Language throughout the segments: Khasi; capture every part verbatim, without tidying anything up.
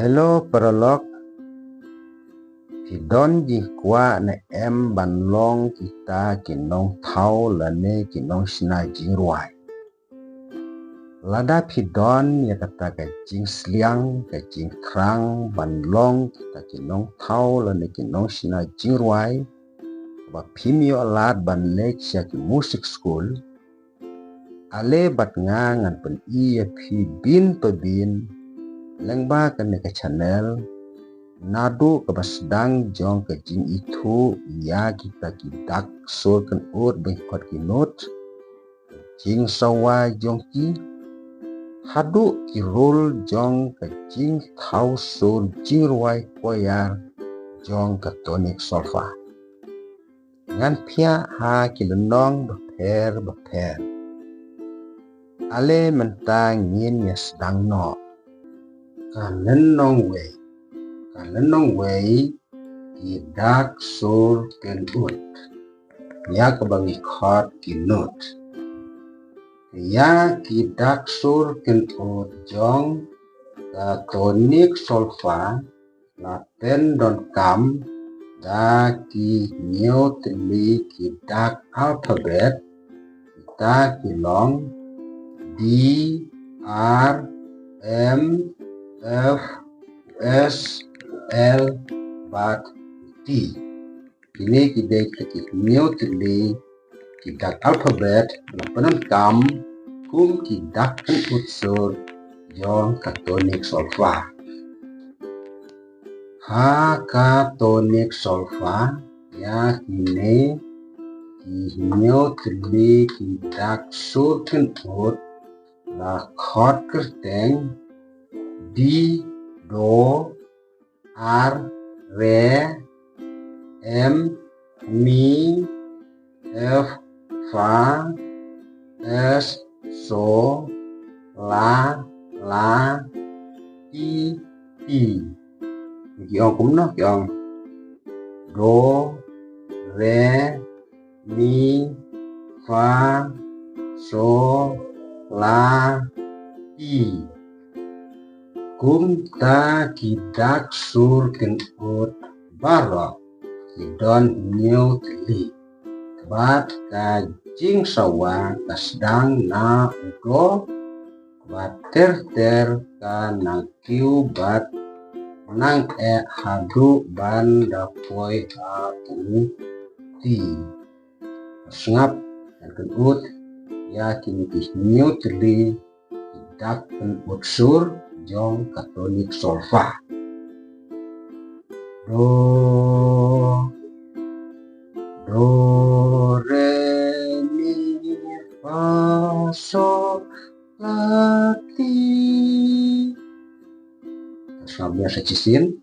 Hello paralok. Phi don jingkwah ne em ban long kita ki nongthaw lane ki nongshna jingrwai? Lada phi don ïa kata ka jingsliang, ka jingthrang ban long kita ki nongthaw lane ki nongshna jingrwai, ba phim ïoh lad ban leit sha ki music school, ale bad nga ngan pyni ïa phi byn pa byn lyngba kane ka channel, naduh kaba sdang jong ka jingithuh ïa kita ki dak sur kynud bad ki note, jingsawa jong ki, haduh ki rul jong ka jingthaw sur jingrwai choir jong ka tonic solfa. Ngan phiah ha ki lynnong bapher bapher. Ale mynta ngin ïa sdang noh. Ka lynnong wei. Ka lynnong wei, ki dak sur kynud. Ïa kaba ngi khot ki note. Ïa ki dak sur kynud jong ka tonic solfa la pyndonkam da ki hynñiew tylli ki dak alphabet, kita ki long D, R, M, F, S, L bad T. Kine ki dei ki hynñiew tylli ki dak alphabet la pyndonkam kum ki dak kynud sur jong ka tonic solfa. Ha ka tonic solfa, ïa kine ki hynñiew tylli ki dak sur kynud la khot kyrteng: D, do, R, re, M, mi, F, fa, S, so, la, la, ti, ti. Ki ong kumno ki ong? Do, re, mi, fa, so, la, ti. Kumta ki dak sur kynud baroh ki don hynñiew tylli. Bad ka jingsawa ka sdang na u do, bad ter ter ka nang kiew bad nang eh haduh ban da poi ha u ti. Sngap, ngan kynud ïa kine ki hynñiew tylli ki dak kynud sur jong ka tonic solfa. Do, do, re, mi, fa, so, la, ti. Sngap biang sa shisien.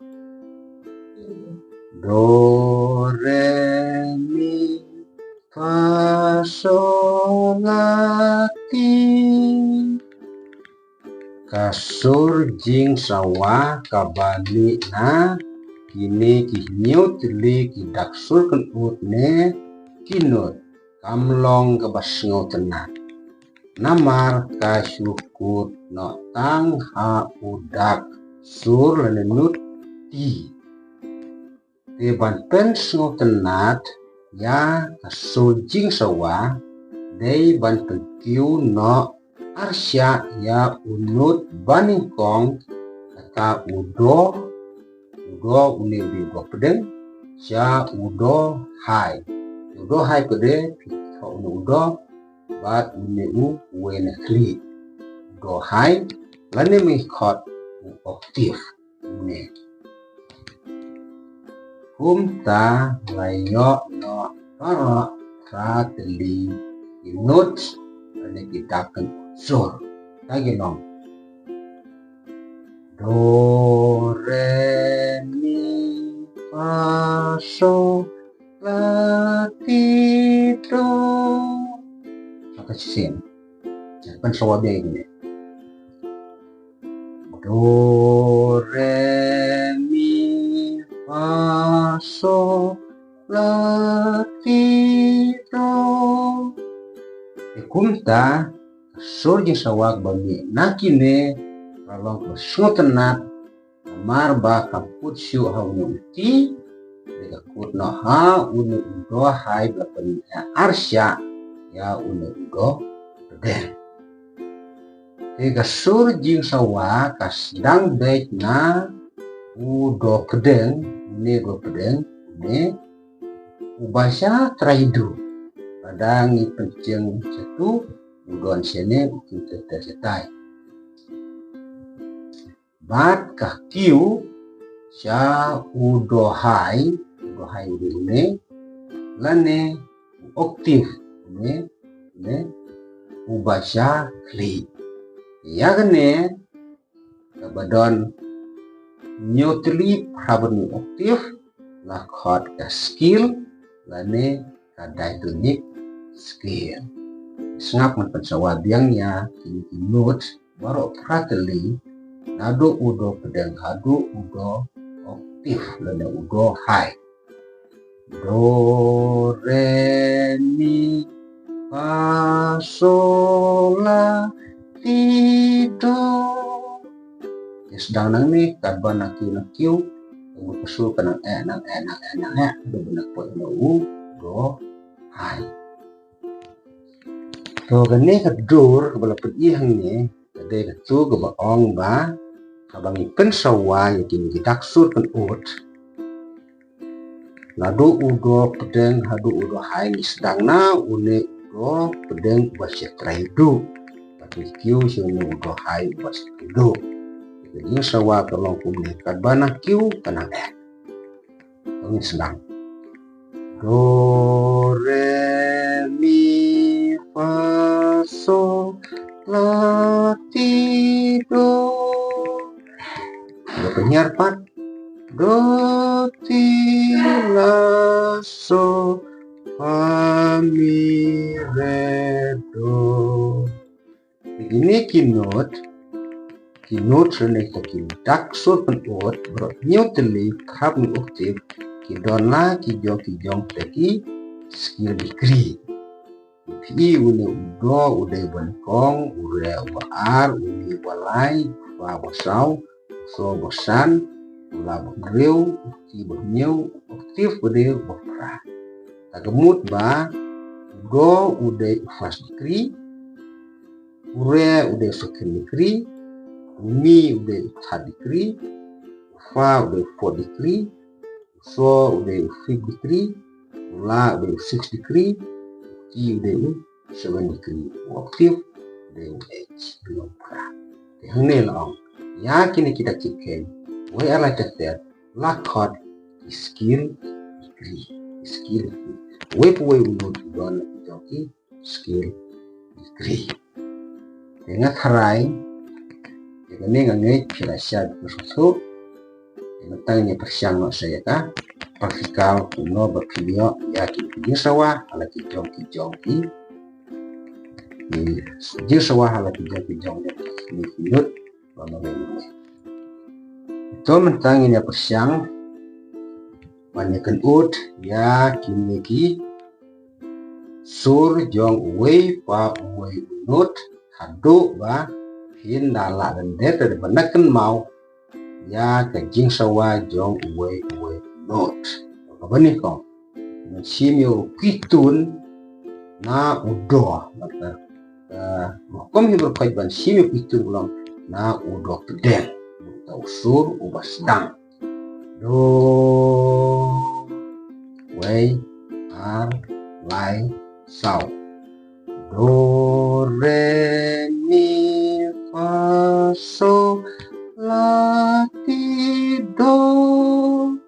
Do, re, mi, fa, so, la, ti. Ka sur jingsawa kaba mih na kine ki hynñiew tylli ki dak sur kynud ne ki note kam long kaba sngewtynnat. Namar ka shu kut noh tang ha u dak sur lane note ti. Te ban pynsngewtynnat ïa ka sur jingsawa, dei ban pynkiew noh arshah ïa u note banyngkong, kata u do, u do une u dei u do pdeng, sha u do hai. U do hai pat de, phi thoh une u do, bad une u wei na khlieh. U do hai, lane me khot u octave. Une. Kumta la ïoh noh baroh phra tylli ki note lane ki dak kynud sur. Te ki long: do, re, mi, fa, so, la, ti, do. Sa ka shisien. Sa pynsawa biang ïa kine. Do, re, mi, fa, so, la, ti, do. Te kumta, ka sur jingsawa kaba mih na kine, ka long kaba sngewtynnat, Namar ba kam kut shuh ha une u ti, te ka kut noh ha une u do hai ba la pyneh arshah ïa une u do pdeng. Te ka sur jingsawa ka sdang beit na u do pdeng, une do pdeng, une uba sha trai duh. Lada ngi pynjngai shatu, u don shane, u kiew ter ter shatai. Bad ka kiew sha u do hai, u do hai u dei une, lane u octave une, une uba sha khlieh. Ïa kane kaba don hynñiew tylli phra bad hynñiew octave la khot ka scale lane ka diatonic scale. Sngap ngan pynsawa biang ïa kine ki note baroh phra tylli, naduh u do pdeng haduh u do octave lane u do hai. Do, re, mi, fa, sol, la, ti, do. Te sdang nangne, katba na kiew na kiew, u ba ka sur ka nang eh, nang eh, nang eh, nang eh, u ba na poi na u do hai. To kane ka dur kaba la pyni hangne, ka dei katu kaba ong ba, haba ngi pynsawa ïa kine ki dak sur pynud, naduh u do pdeng haduh u do hai ngi sdang na une u do pdeng uba sha trai duh. Bad ngi kiew sha une u do hai uba sha trai duh. Ka jingsawa ka long kumne, katba na kiew ka nang eh. Ngi sdang. Do, re, mi, fa, sol, la, ti, do. Nga pynhiar pat. Do, ti, la, sol, fa, mi, re, do. Kine ki note, ki note lane kita ki dak sur pynud baroh hynñiew tylli, phra bad hynñiew octave, ki don la ki jong ki jong kita ki scale degree. Phi i une u do u dei uba nyngkong, u re uba ar, u mi uba lai, u fa uba saw, u so uba san, u la uba hynriew, u ti uba hynñiew, u octave u dei uba phra. Te ka mut ba u do u dei u first degree, u re u dei u second degree, u mi u dei u third degree, u fa u dei u fourth degree, u so u dei u fifth degree, u la u dei u sixth degree, u ti u dei u seventh degree, u octave u dei u H, u long phra. Te hangne la ong ïa kine kita ki kheiñ, wei ar lai ter ter, la khot ki scale degree, ki scale degree. Wei pa wei u note u don la ki jong ki scale degree. Te nga tharai ïa kane nga ngeit phi la shai bha shuh shuh. Te mynta ngin ïa pyrshang noh sa ïa ka practical kumno ba phin ïoh ïa ki jingsawa ha la ki jong ki jong ki, ki jingsawa ha la ki jong ki jong ki, ki note. To mynta ngin ïa pyrshang ban ïa kynud ïa kine ki sur jong uwei pa uwei u note haduh ba phin da lah lyndet, da ba na kynmaw ïa ka jingsawa jong uwei uwei u note. Kaba nyngkong, ngan shim ïa u key tone na u do. Bad ka, ka hukum hi baroh khoit ban shim ïa u key tone ka long na u do pdeng. Uta u sur uba sdang. Do, wei, ar, lai, saw. Do, re, mi, fa, sol, la, ti, do.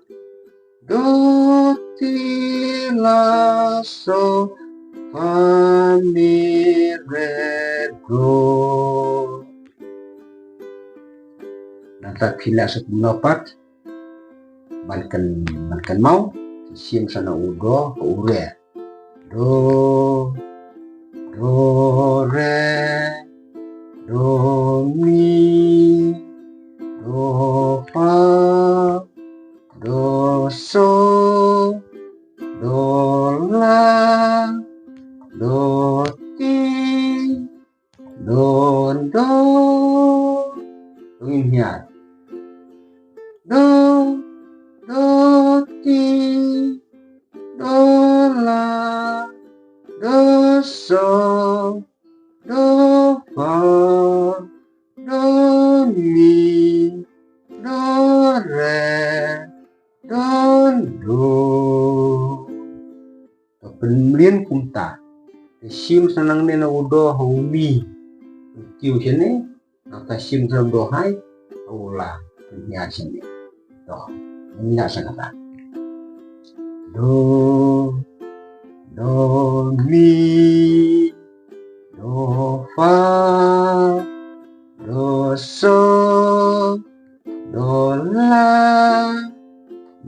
Do, ti, la, sol, fa, mi, re, do. Nangta phi lah sa kumno pat ban kyn, ban kynmaw, shim sa na u do, u re. Do, do, re, do, mi, do, fa, do, sol, do, la, do, ti, do, do. To ngin hiar. Do, do, ti, do, la, do, so, do, fa, do, mi, do, re, do, do. To pynmlien kumta. Te shim sa nangne na u do ha u mi. Kiew shane. Nangta shim sa u do hai ha u la. Pynhiar shane. To. Ngi la sa kata. Do, do, mi, do, fa, do, so, do, la,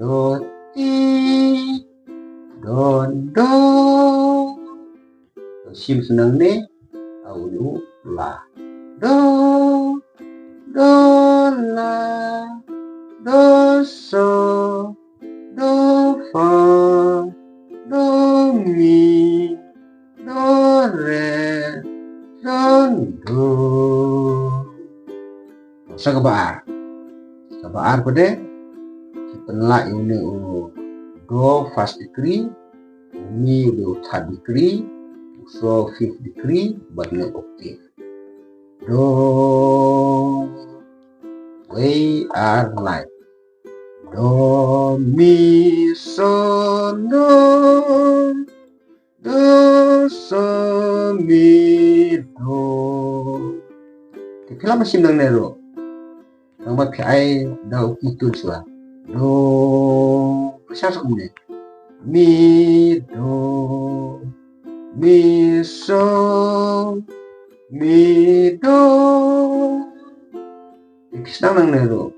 do, ti, do, do. To shim sa nangne ha u la. Do, do, la, do, so, do, fa, do, mi, do, re, do, do. Sa kaba ar. Kaba ar pat de, ki pynlah ïa une u do first degree, u mi u third degree, u so fifth degree, bad une u octave. Do, wei ar lai. Do, mi, so, do. Do, so, mi, do. Te phi lah ban shim nangne ruh. Nang ba phi ai da u ki tun shuwa. Do. Phi shah suk ne. Mi, do. Mi, so. Mi, do. Te phi shah nangne ruh.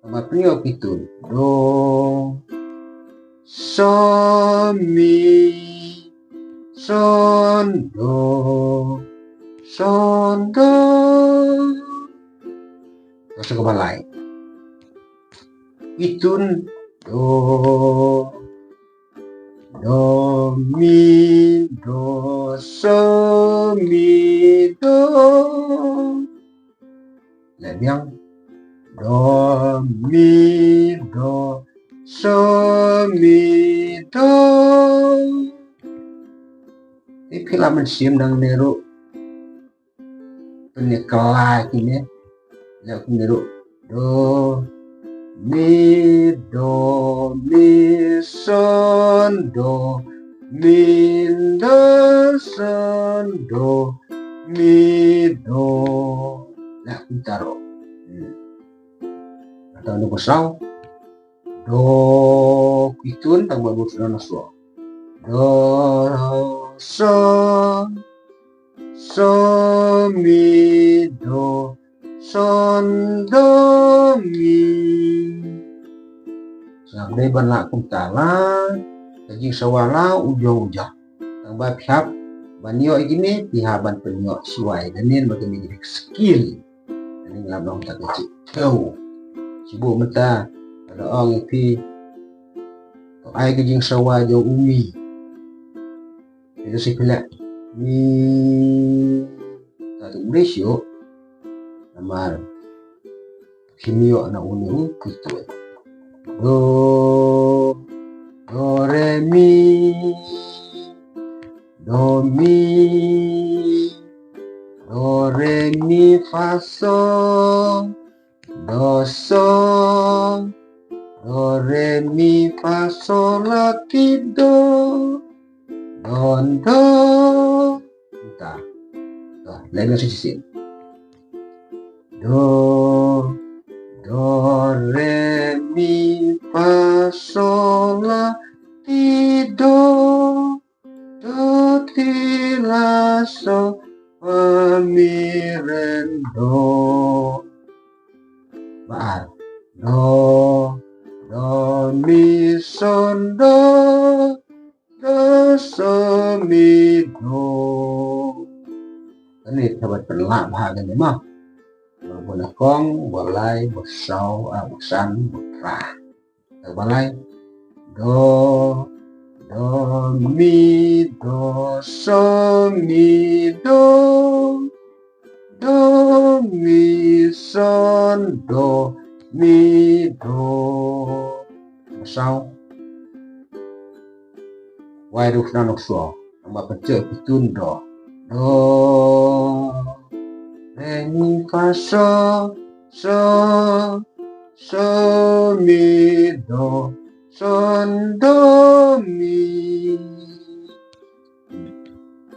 Tang ba pynïoh ki tun. Do. So, mi, son, do, son, do. Sa kaba lai. Ki tun. Do. Do, mi, do, so, mi, do. Leh biang. Do, mi, do, so, mi, do. Te phi lah ban shim nangne ruh. Pynïakhlaiñ kine. Leh kumne ruh. Do, mi, do, mi, son, do, mi, do, son, do, mi, do. Leh kumta ruh. Hmm. Ata ndu basaw. Do, ki tun tang ba bud na so. Do, so, so, mi, do, son, do, mi. Sa dei ban lah kumta la ka jingsawa la u jong u jong. Tang ba phi hap ban ïoh ïa kine, phi hap ban pynïoh shuwa ïa kane, namar kane ka dei ka skill. Kane ngi lap long ta ka jingthaw. Shu buh mynta ka da ong ïa phi, to ai ka jingsawa jong u mi. Ïa ka shu phi leh mi. Ka tu u dei shu. Namar Phim ïoh na une u kito. Do, do, re, mi. Do, mi. Do, re, mi, fa, so. Do, so. Do, re, mi, fa, so, la, ti, do. Don, do. Nta. To, leh biang shisien. Do, do, re, mi, fa, so, la, ti, do. Do, ti, la, so, fa, mi, re, do. Ba ar. Do, do, mi, son, do. Do, so, mi, do. Kane ka ban pynlah bha kane ma. Ba nyngkong, ba lai, ba saw, ah, ba san, ba phra. Ba lai. Do, do, mi, do, so, mi, do. Do, mi, son, do, mi, do. Ba saw. Wai ruh na nuk so. Nang ba pynchoi putun do. Do. Re mi fa so. So. So mi do. Son do mi.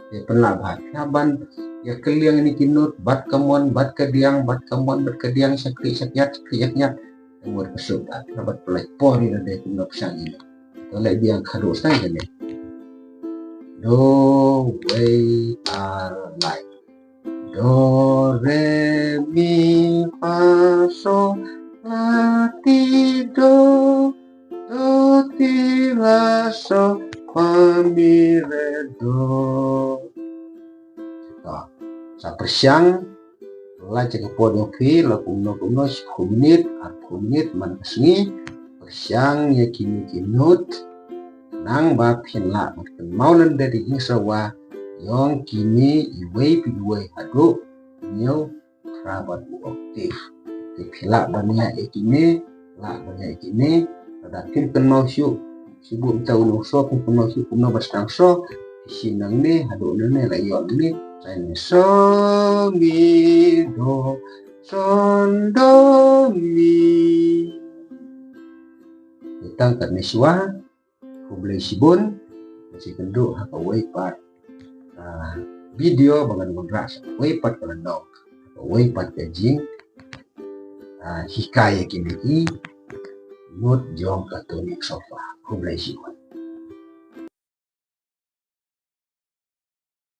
Ïa pynlah bha. Ïa ban ïa kylliang ïa kine ki note bad ka mon bad ka diang bad ka mon bad ka diang shakri shakñiat shakri shakñiat. Tang wat ka suk bad ka bad pynlait por ïa lade kumno pyrshang ïa. To leh biang khadduh stang kane. Do wei ar lai. Do re mi fa so la ti do. Do ti la so fa mi re do. To, sa pyrshang la jaka por jong phi la kumno kumno, shiphew minit, arphew minit man ka sngi. Pyrshang ïa kine ki note. Nang ba phin lah ban kynmaw lyndet ïa ki jingsawa jong kine iwei pa iwei haduh hynñiew phra bad u octave. Te phi lah ban ïa ïa kine, lah ban ïa ïa kine, lada phin kynmaw shuh, shu buh mynta u nongso, phin kynmaw shuh kumno ban sdang so, phi shim nangne, haduh nangne, la ïoh nangne, sa ne so mi do, son do mi. Te tang katne shuwa, khublei shibun, sa ïakynduh ha kawei pat, ah, video ba ngan wanrah sa kawei pat ka lynnong, kawei pat ka jing, ah, hikai ïa kine ki note jong ka tonic solfa. Khublei shibun.